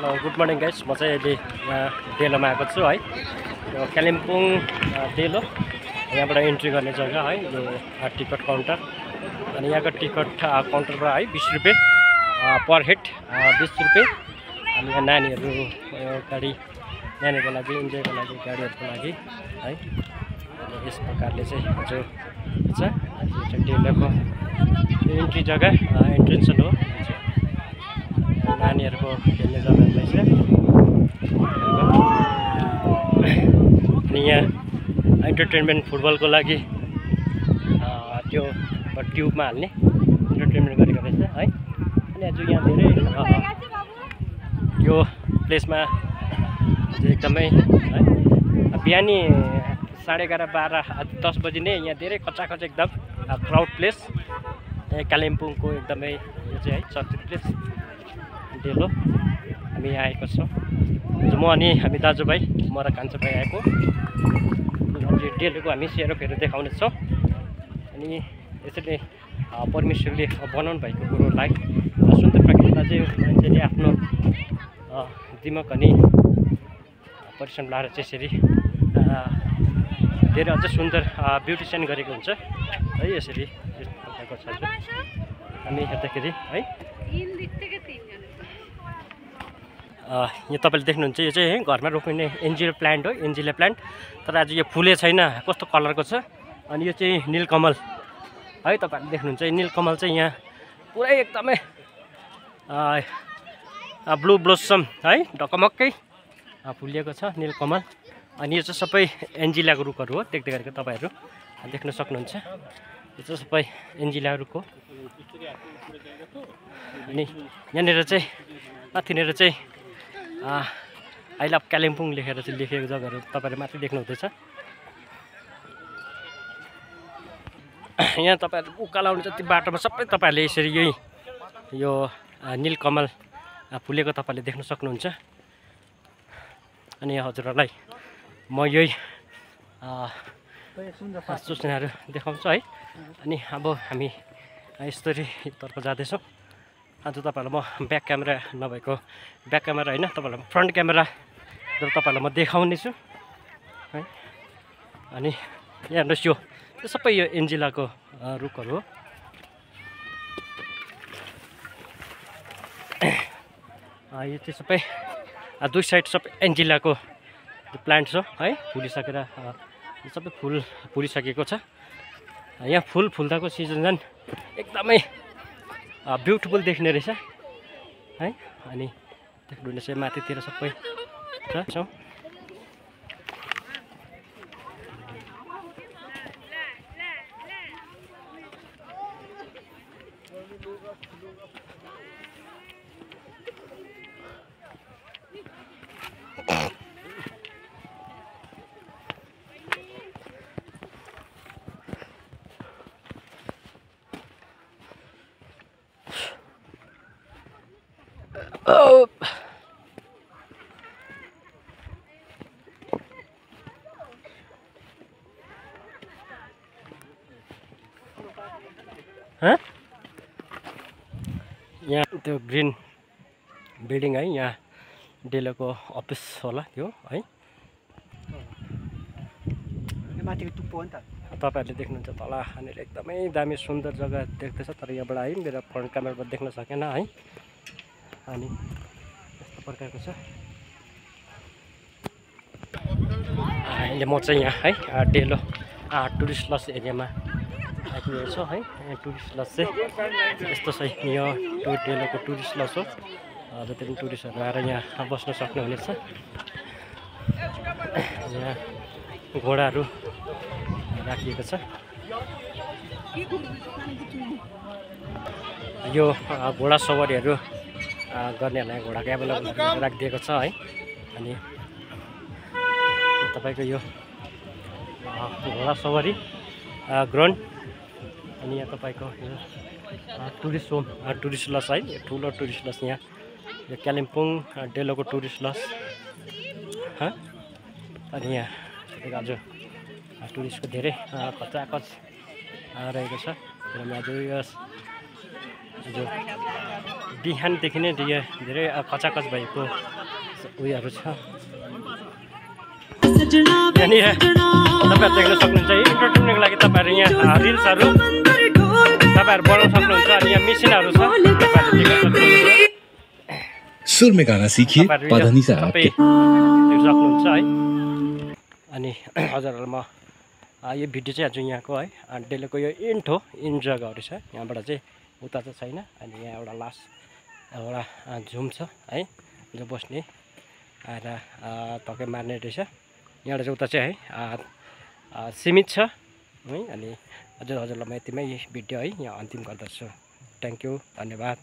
Good morning guys, म चाहिँ अहिले यहाँ डेलोमा आएको छु है। यो कालिम्पोङ डेलो, यहाँबाट इन्ट्री गर्ने जग्गा है, यो टिकट काउन्टर। अनि यहाँको टिकट काउन्टरमा है 20 रुपियाँ पर हेड, 20 रुपियाँ। अनि यहाँ नानीहरू गाडी, नानीहरूको लागि, इन्जोयको लागि, गाडीहरूको लागि है। यस प्रकारले चाहिँ जो छ डेलोको इन्ट्री जग्गा, इन्ट्रेन्स हो। नानीहरूको खेल्ने जग्गाहरूलाई चाहिँ अनि यहाँ इन्टरटेनमेन्ट फुटबलको लागि त्यो ट्युबमा हाल्ने इन्टरटेनमेन्ट गरेको रहेछ है। अनि आज यहाँ धेरै यो प्लेसमा एकदमै है बिहानी 11:30, 12, 10 बजी नै यहाँ धेरै कचाकच एकदम क्राउड प्लेस। कालिम्पोङको एकदमै यो चाहिँ है चर्चित प्लेस डेलो। हामी यहाँ आएको छौँ, म अनि हामी दाजुभाइ, म र कान्छो भाइ आएको। डेलोको हामी सेरोफेरो देखाउने छौँ। अनि यसरी परमेश्वरले बनाउनु भएको कुरोलाई सुन्दर प्रकृतिमा चाहिँ मान्छेले आफ्नो दिमाग अनि परिश्रम लाएर चाहिँ यसरी धेरै अझ सुन्दर ब्युटिसियन गरेको हुन्छ है। यसरी प्रकारको छ हामी हेर्दाखेरि है। यो तपाईँले देख्नुहुन्छ, यो चाहिँ घरमा रोपिने एन्जिला प्लान्ट हो, एन्जिला प्लान्ट। तर आज यो फुले छैन, कस्तो कलरको छ। अनि यो चाहिँ नीलकमल है, तपाईँहरूले देख्नुहुन्छ। यो नीलकमल चाहिँ यहाँ पुरै एकदमै ब्लू ब्लोसम है, ढकमक्कै फुलिएको छ नीलकमल। अनि यो चाहिँ सबै एन्जिलाको रुखहरू हो, देख्दै गरेको तपाईँहरू देख्न सक्नुहुन्छ। यो चाहिँ सबै एन्जिलाहरूको। अनि यहाँनिर चाहिँ माथिनिर चाहिँ आई लभ कालिम्पोङ लेखेर चाहिँ लेखेको जग्गाहरू तपाईँहरू माथि देख्नु हुँदैछ। यहाँ तपाईँहरू उकालो आउने जति बाटोमा सबै तपाईँहरूले यसरी यही यो नीलकमल फुलेको तपाईँले देख्न सक्नुहुन्छ। अनि हजुरहरूलाई म यही सूचनाहरू देखाउँछु है। अनि अब हामी यसरी तर्फ जाँदैछौँ। आज तपाईँहरूलाई म ब्याक क्यामेरा नभएको, ब्याक क्यामेरा होइन, तपाईँहरूलाई फ्रन्ट क्यामेरा तपाईँहरूलाई म देखाउने छु है। अनि यहाँ हेर्नुहोस्, यो सबै यो एन्जिलाको रुखहरू हो। यो चाहिँ सबै दुई साइड सबै एन्जिलाको प्लान्ट्स हो है। फुलिसकेर यो सबै फुल फुलिसकेको छ। यहाँ फुल फुल्दाको सिजन झन् एकदमै ब्युटिफुल देख्ने रहेछ है। अनि देख्नुहुनेछ माथितिर सबै छ। यहाँ त्यो ग्रिन बिल्डिङ है, यहाँ डेलोको अफिस होला त्यो है। माथिको टुप्पो हो नि त, तपाईँहरूले देख्नुहुन्छ तल। यहाँनिर एकदमै दामी सुन्दर जग्गा देख्दैछ। तर यहाँबाट है मेरो फ्रन्ट क्यामेराबाट देख्न सकेन है। अनि यस्तो प्रकारको छ। अहिले म चाहिँ यहाँ है डेलो टुरिस्ट लज एरियामा आइपुगेको छु है। यहाँ टुरिस्ट लज चाहिँ यस्तो छ। यो डेलोको टुरिस्ट लज हो, जति पनि टुरिस्टहरू आएर यहाँ बस्न सक्नुहुनेछ। यहाँ घोडाहरू राखिएको छ। यो घोडा सवारीहरू गर्नेहरूलाई घोडाको एभाइलेबल राखिदिएको छ है। अनि तपाईँको यो घोडा सवारी ग्राउन्ड। अनि यहाँ तपाईँको यो टुरिस्ट होम, टुरिस्ट लज है, यो ठुलो टुरिस्ट लज यहाँ यो कालिम्पोङ डेलोको टुरिस्ट लज। अनि यहाँ आज टुरिस्टको धेरै खचाखच रहेको छ। आज बिहानदेखि नै धेरै कचाकच भएको उयोहरू छ। यहाँनिर तपाईँहरू देख्न सक्नुहुन्छ इन्टरटेनमेन्टको लागि तपाईँहरू यहाँ रिल्सहरू तपाईँहरू बनाउन सक्नुहुन्छ। अनि यहाँ मेसिनहरू छ तपाईँहरूले देख्न सक्नुहुन्छ। सुर में गाना सीखिए पाधानी से आपके देख्न सक्नुहुन्छ है। अनि हजुरहरूलाई म यो भिडियो चाहिँ आज यहाँको है डेलोको यो इन्ट हो, इन्ट जग्गाहरू छ। यहाँबाट चाहिँ उता चाहिँ छैन। अनि यहाँ एउटा लास्ट एउटा झुम छ है, जो बस्ने आएर धक्कै मार्ने रहेछ। यहाँबाट चाहिँ उता चाहिँ है सीमित छ है। अनि हजुरलाई म यतिमै भिडियो है यहाँ अन्तिम गर्दछु। थ्याङ्क यू, धन्यवाद।